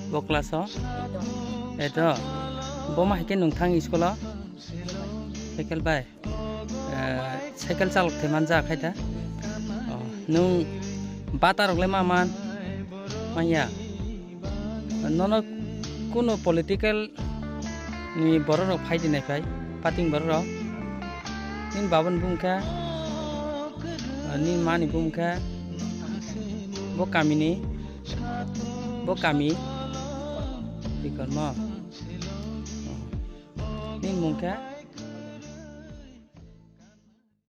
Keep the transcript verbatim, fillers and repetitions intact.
Bo class o? Eto. Bo ma hai khe nwng thang school o? Cycle bai? Eh, cycle chalok thai man ja khai da. Oh, nwng bata rok le ma man? Manya. Nono kuno political ni borok rok phai di nai phai, pating borok rok. Nini baba ni bumung khe, ah, nini ma ni bumung khe, bo kami ni, bo kami, bikormo. Nini mung khe?